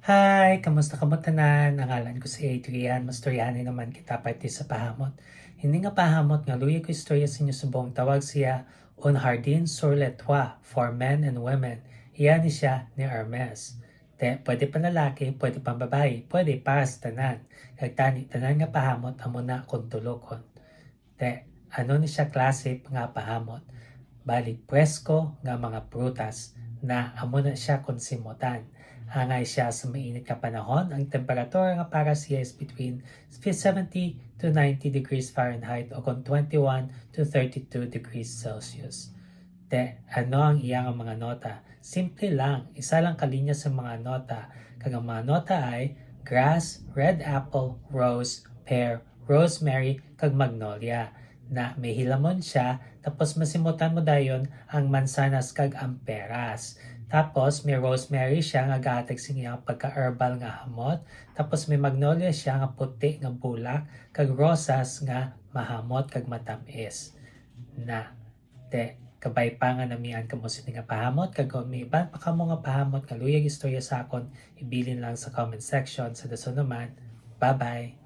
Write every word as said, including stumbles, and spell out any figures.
Hi! Kamusta kamo tanan? Ang ngalan ko si Adrian. Mastoryahanay naman kita parte sa pahamot. Hindi nga pahamot nga luyag ko istorya sa inyo subong tawag siya Un Jardin sur le Toit for men and women. Iya ni siya ni Hermes. Te, pwede panlalaki, pwede pambabayi, pwede para sa tanan. Kag tani, tanan nga pahamot amo na kung tulokon. Te, ano ni siya klase nga pahamot? Bali, presko nga mga prutas na amo na siya kung simutan. Angay siya sa mainit nga panahon, ang temperatura nga para siya is between seventy to ninety degrees Fahrenheit o kon twenty-one to thirty-two degrees Celsius. Te, ano ang iya nga mga nota? Simple lang, isa lang ka linya sa mga nota. Kag ang mga nota ay grass, red apple, rose, pear, rosemary, kag magnolia. Na may hilamon siya, tapos masimutan mo dayon ang mansanas kag ang peras. Tapos may rosemary siya nga gahatag sing iyang pagka-herbal nga hamot. Tapos may magnolia siya nga puti nga bulak, kag rosas nga mahamot kag matamis. Na, te, kabay pa nga namian kamo sini nga pahamot, kag kung may iban pa kamo nga pahamot nga luyag istorya sa akon, ibilin lang sa comment section. Sa dason naman, bye-bye!